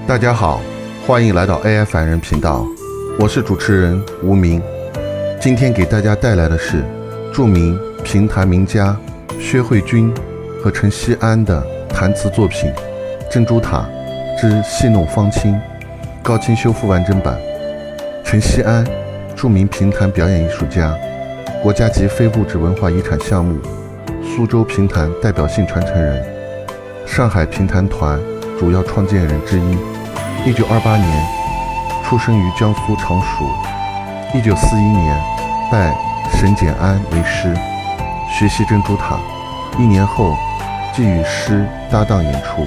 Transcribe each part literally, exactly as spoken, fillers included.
大家好，欢迎来到 A I 凡人频道，我是主持人吴明。今天给大家带来的是著名评弹名家薛慧君和陈锡安的弹词作品《珍珠塔之戏弄方卿》高清修复完整版。陈锡安，著名评弹表演艺术家，国家级非物质文化遗产项目苏州评弹代表性传承人，上海评弹团主要创建人之一。一九二八年出生于江苏常熟，一九四一年拜沈俭安为师，学习《珍珠塔》。一年后，即与师搭档演出。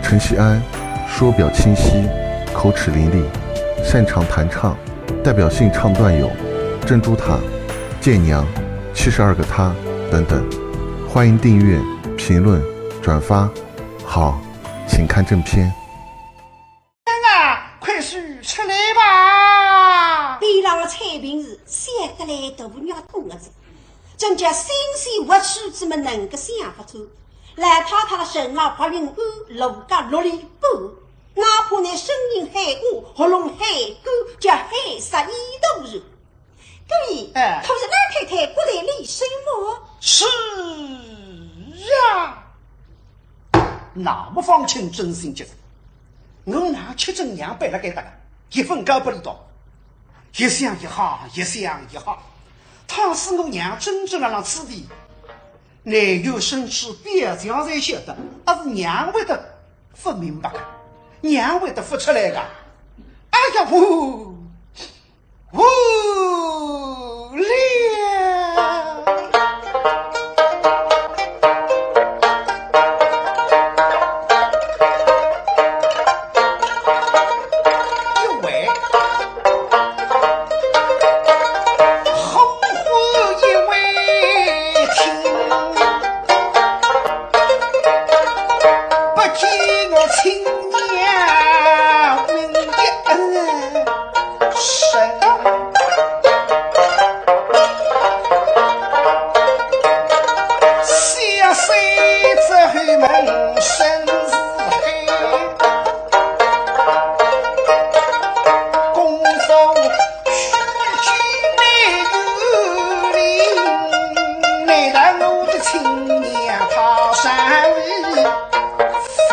陈锡安说表清晰，口齿伶俐，擅长弹唱，代表性唱段有《珍珠塔》《贱娘》《七十二个她》等等。欢迎订阅、评论、转发。好，请看正片。啊，快些出来吧！边浪的采萍是笑得来大肉痛个子，真叫新鲜活水子么能够想勿出。老太太的人啊，白云庵，罗家六里半，哪怕你声音喊哑，喉咙喊干，叫喊煞一头热。对，哎可是老太太不在里身么？是啊，那么方卿真心急哉，我哪吃准娘背辣该搭个，一分搞不里道。一想一吓，一想一吓，倘使我娘真正辣辣此地，乃有生死表姐侪晓得，阿是娘会得勿明白个，娘会得勿出来个。哎呀，我 无聊。一位，好好一位听，不见我亲娘命一恩。 生。小生这后门深似海，功夫须知美有灵，难道我的亲娘她尚未 分。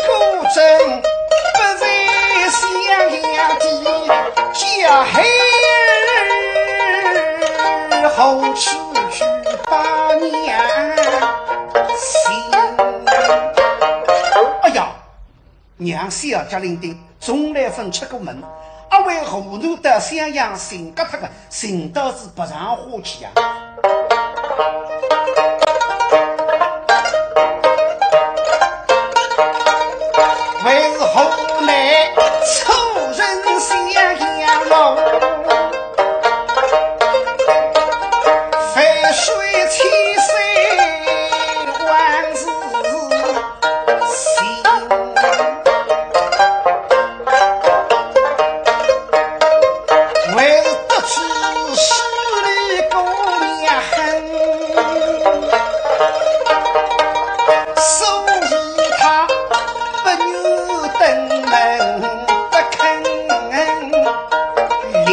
果真不在襄阳地，叫孩儿何处去把娘寻？哎呀， 娘小脚伶仃，从来朆出过门，阿为何事到襄阳寻个脱个，寻到仔白丈花去呀？为何奈错认襄阳路？万水千山万水 心。还是得知势利姑娘狠，所以她不愿登门不肯。 灵。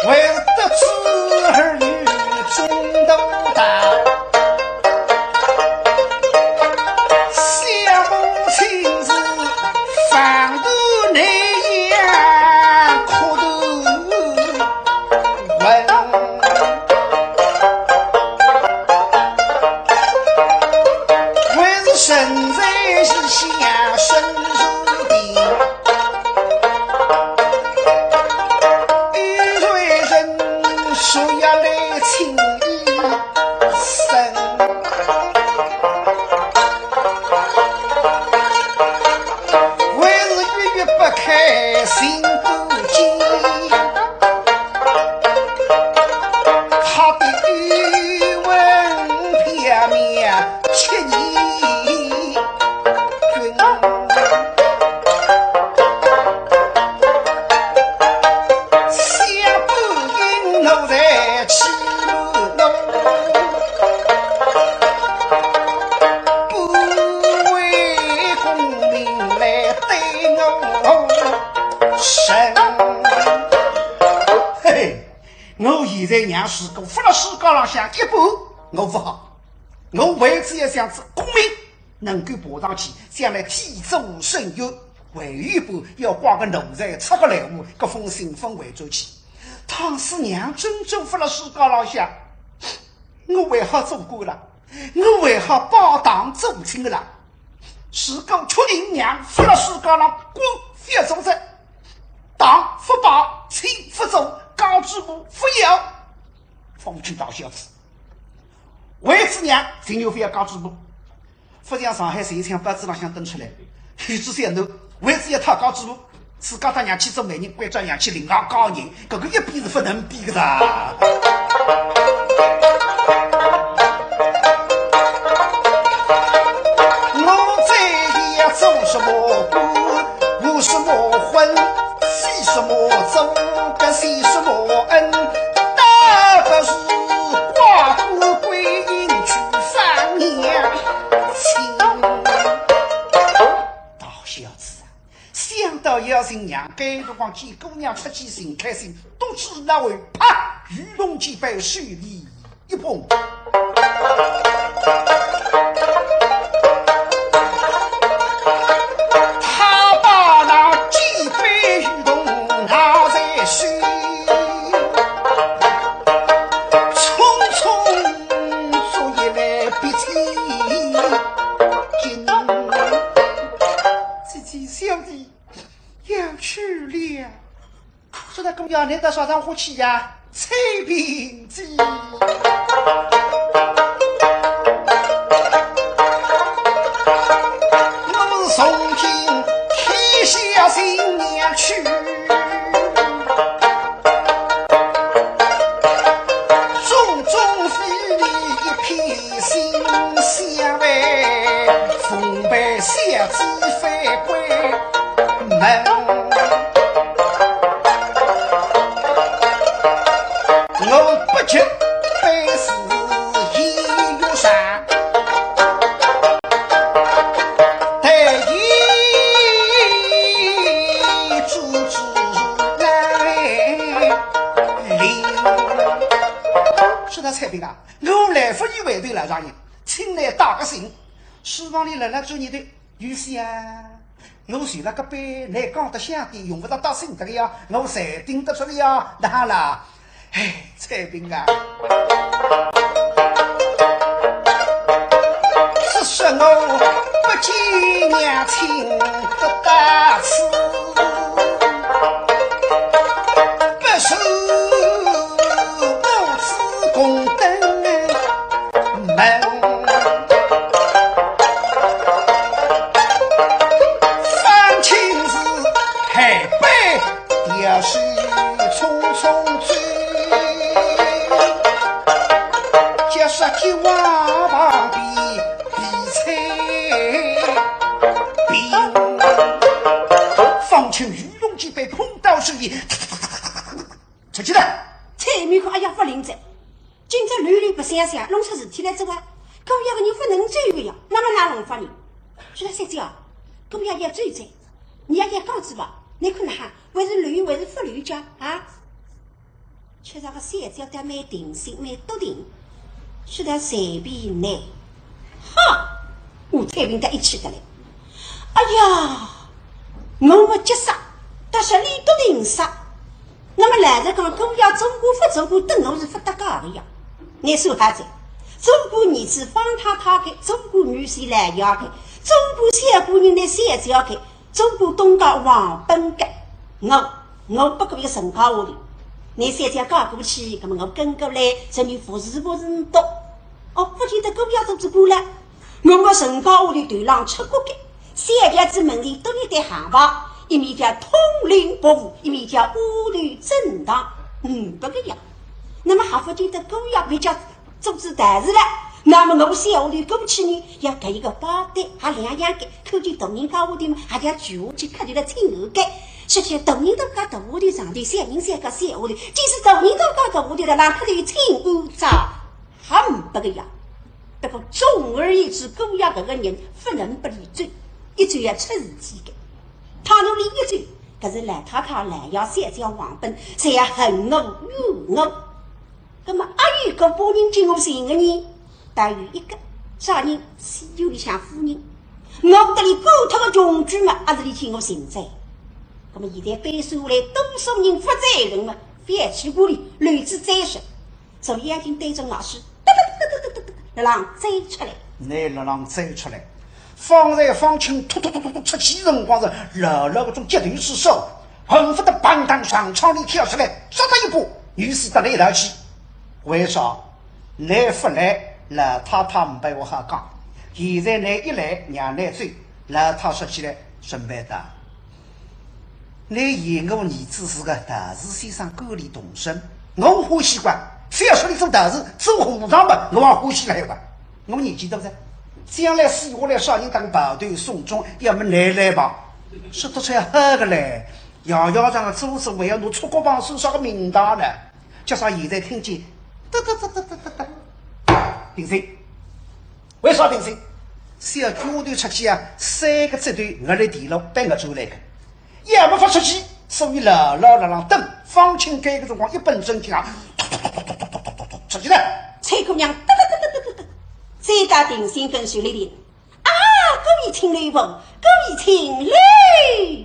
还是得知儿女中途逃，想母亲是放途难呀，苦途问。 还是身在异乡身如萍，有缘人说要来请一声。还是月月不开心不见。 他的语文片面七年军。嘿嘿，我现在娘是个勿辣世界浪向一半，我勿好。我为仔要想子功名能够爬上去，将来天助神佑，还有一半要挂个奴才，出个来话，搿封信勿回转去。倘使娘真正勿辣世界浪向，我还好做官了，我还好拜堂做亲的了。 如果确定娘勿辣世界浪，官覅做哉，堂勿拜，亲勿做，家主婆勿要。方卿大孝子，为仔娘情愿覅家主婆，勿像上海前一腔报纸浪向登出来，许知县头为仔要讨家主婆， 自家搭娘去做媒人，关照娘去另外嫁人，搿个一比是勿能比个哒。我再要做什么官，无什么婚，喜什么宗，跟喜什么恩，倒不如挂孤归隐去访娘亲。大孝子啊， 想到要寻娘，该辰光见姑娘出去寻开心，都知那位啪，渔翁几杯水里一捧。他把那几杯渔翁拿在手，匆匆做一来笔千金。姐姐，小弟 要去了。说道姑爷，你到啥场化去呀？采萍姐。我们从今天下新娘去，种种非礼一片 心相违，奉陪小姐返归门。我不及百世一月上，待以主之来临。说道采萍啊， 我来勿及回头老丈人，请倷带个信。书房里辣辣转念头，有信啊，我随辣隔壁，倷讲得响点，用勿着带信得个呀，我侪听得出个呀，哪哈啦？哎，采萍啊，只说我不见娘亲不到此， 不是不知宫灯门，方卿是害悲，调手匆匆走，叫啥叫王旁边 比采萍。方卿渔翁几杯捧到手里，出去了。采萍看，哎呀，勿灵哉，今朝乱乱白相相，弄出事体来哉哇！姑爷个人勿能走个呀，那么哪弄法呢？说道小姐啊，姑爷要走哉，倷也要讲仔吧，倷看哪哈，还是留还是勿留家啊？ 吃着个小姐倒蛮定心，蛮笃定，说道采萍呢？哈，我采萍倒一气得来。哎呀，我么急煞，但是俚笃定煞。那么老实讲，姑爷做官勿做官，等我是勿搭界个呀。倷算好哉，做官儿子方太太个，做官女婿老爷个，做官小官人呢小姐个， 做官东家王本个，我，我不过一个陈家丫头。倷小姐嫁过去，那么我跟过来，只有服侍服侍倷笃。哦，勿见得姑爷做仔官了。我么陈家丫头头浪出过个，小轿子门前多一对横牌，一面叫通灵博物，一面叫丫头珍堂，嗯，不个呀。那么还勿见得姑爷回家 做仔大事了，那么我小丫头过去呢，要搿一个包单，还两样个，看见大人家丫头嘛，还要跪下去磕头来请安个。说起大人家大丫头上头，小人家小丫头，既是大人家大丫头了，哪可以请安哉？还勿个呀。不过总而言之，姑爷搿个人勿能拨俚走，一走要出事体个。倘若伊一走，搿是老太太、老爷、小姐、王本，侪要恨我、怨我。葛末阿有个把人进我寻个呢？倒有一个，啥人？西楼里向夫人。我搭伊干脱个穷鬼嘛，阿是伊进我寻哉。葛末现在推算下来，多数人勿赞成嘛，反而去屋里乱子再说。 所以眼睛对准老师，哒哒哒哒哒哒哒，辣浪追出来。拿伊辣浪追出来。方才方卿突突突突突出去辰光是牢牢搿种节头势手，恨勿得砰当上窗里跳出来，抓他一把，与伊搭伊一道去。为啥？伊勿来，老太太呒不闲话好讲。现在伊一来，让伊走，老太说起来，准备的。 伊嫌我儿子是个道士先生，管俚动身，我欢喜个。覅说伊做道士，做和尚吧，我也欢喜来个。我年纪大哉，将来死下来啥人当跑腿送终，要么伊来吧。说得出来好个嘞，爷爷让个祖宗还要拿出国帮手啥个名堂呢？叫啥现在听见，哒哒哒哒哒哒哒，定心。 为啥定心？小丫头出去啊，三个指头我来提牢，等我转来个。要么勿出去，所以牢牢辣辣等。方卿该个辰光一本正经啊，出去了。采萍姑娘，哒哒哒哒哒哒哒，再到定心跟手里边。啊，姑爷请留步，姑爷请留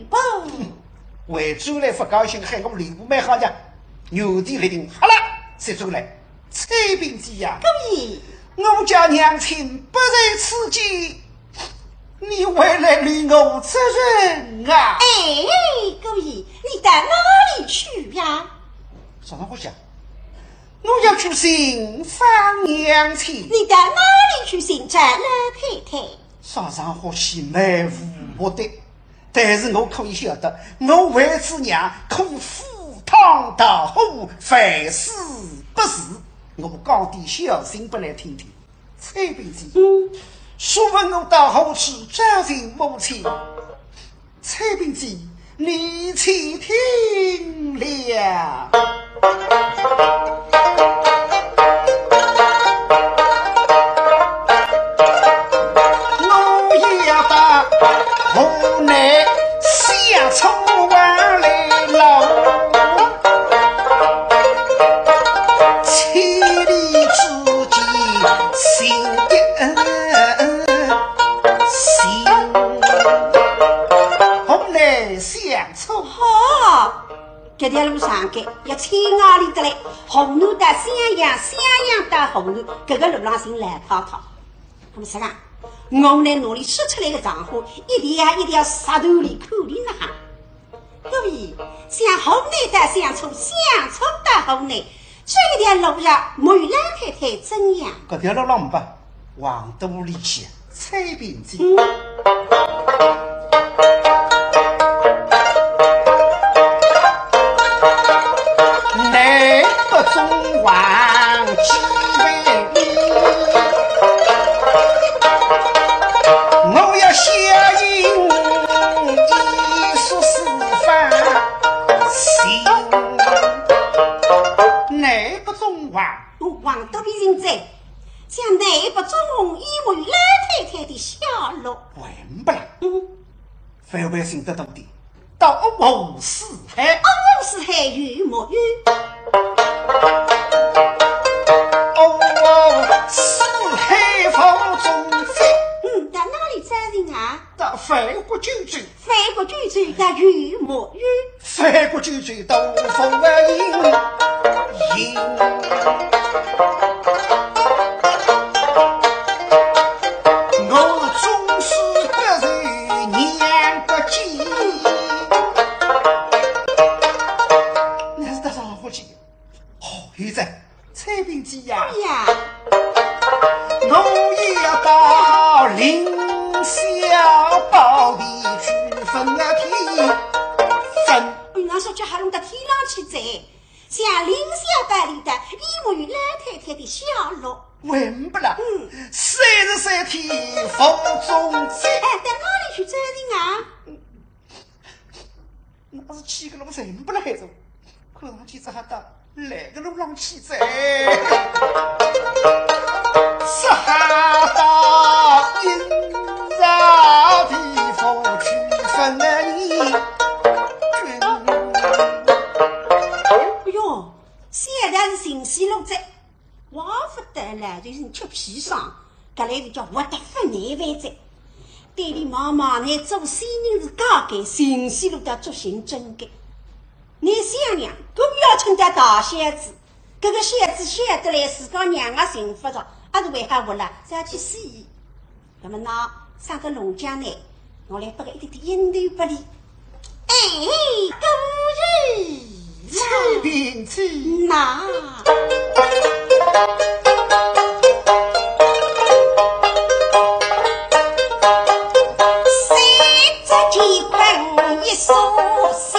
步。回转来勿高兴，喊我留步蛮好的，原地立定，好了，再转来。 采萍姐呀，姑爷，我家娘亲不在此间，你还来留我做甚啊？哎，姑爷，你到哪里去呀？啥场化去啊？我要去寻访娘亲。你到哪里去寻找老太太？啥场化去漫无目的。 但是我可以晓得，我为仔娘可以赴汤蹈火，万死不辞。我讲点孝心拨倷听听。采萍姐，嗯。说问我到何处找寻母亲？采萍姐，你且听了。 我要到河南乡村往来路，千里之间寻一寻。河南乡村。好，搿条路上个要千外里得来，河南到襄阳，襄阳到河南，搿个路浪寻老太太。 那么实梗，我拿俚说出来个场化，一条一条杀头里看俚哪哈。各位，像河南到乡村，乡村到河南，这一条路上没有老太太怎样？搿条路浪没，往哪里去？采萍姐。嗯。南北中横几万里。 我要相迎一宿四方行。南北中横。我横到边境哉，像南北中横，也没有老太太的下落。还勿啦？嗯。 范围寻得到的，到五湖四海。五湖四海有没有？五湖四海无踪迹。嗯，到哪里找寻啊？到翻过九州。翻过九州，那有没有？翻过九州都无影影。 我终是不如娘不见。那是得啥好去？哦，现在采萍姐呀，哎呀，我要到凌霄宝殿去问天问。哎，那说句还弄到天上去哉。 像凌霄宝殿里的，也没有老太太的下落。还勿啦？嗯。三十三天无踪迹。哎，到哪里去找寻啊？那是去个路寻勿来哉，看上去只好到来个路浪去哉。只好到阴曹地府去问啊你。其上，搿来是叫活得勿耐烦哉。对俚望望，倷做仙人是假个，寻死路到做寻真个。倷想想，姑爷称得大孝子，搿个孝子孝得来，自家娘也寻勿着，阿是为啥活了，是要去死。那么呢，上个龙江呢，我来拨个一点点引头拨俚。 哎，姑爷啦。请便请。那。谁知乾坤一束香，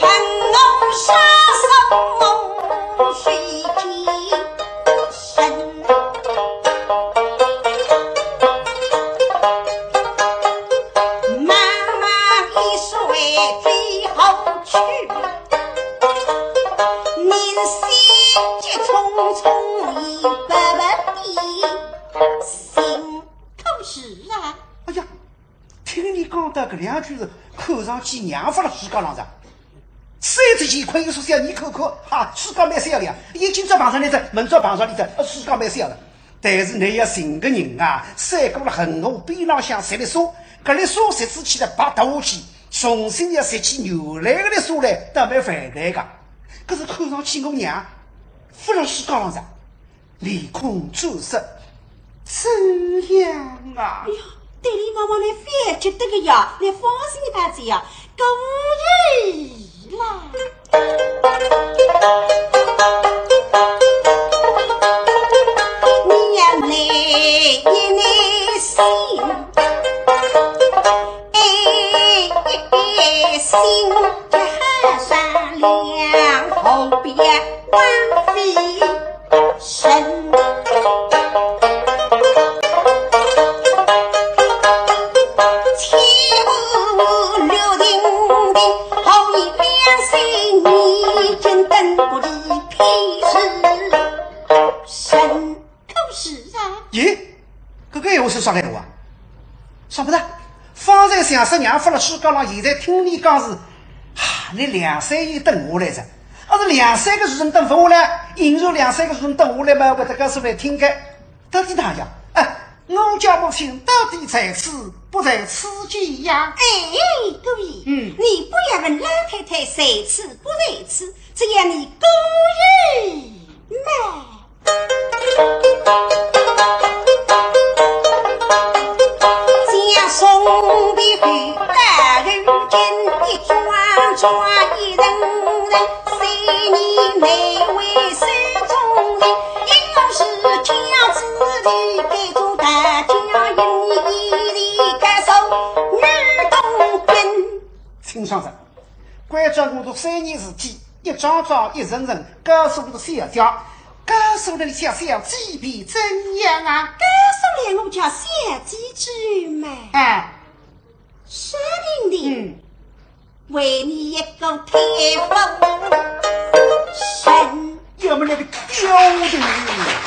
恨我杀手谁见 身。茫茫一岁最后去，明星急匆匆已不必行。可是啊，哎呀， 听俚讲到搿两句是看上去娘勿辣世界浪哉。谁知乾坤一束香，倷看看，哈，世界蛮小个呀，伊今朝碰着俚哉，明朝碰着俚哉，呃，世界蛮小个。但是倷要寻个人啊，赛过了恨我边浪向拾粒沙，搿粒沙拾仔起来拔脱下去，重新要拾起原来个粒沙来，倒蛮烦难个。可是看上去我娘勿辣世界浪哉。 凭空转世，怎样啊？哎呀，对俚望望，倷覅急得个呀，倷放心一点子呀，姑爷啦。你呀，耐一耐心，哎，心也好善良，何必浪费 神。千万留定定，好一两三年，真等不及，譬如神。可是啊。咦，搿个闲话是啥闲话啊？想勿到，方才想说娘勿辣世界浪，现在听俚讲是，啊，倷两三年等下来哉。 阿是两三个时辰等勿下来，硬说两三个时辰等下来嘛，会得告诉倷听个。到底哪样？哎，我家母亲到底在此不在此间呀？哎，姑爷，嗯。你不要问老太太在此不在此，只要你姑爷嘛。 请上哉。 关照我做三件事体，一桩桩，一件件，告诉我的小姐，告诉了小姐几遍怎样啊？告诉了我家小姐之后嘛，哎，说定的，嗯，为你一个太夫人。要么那个刁的。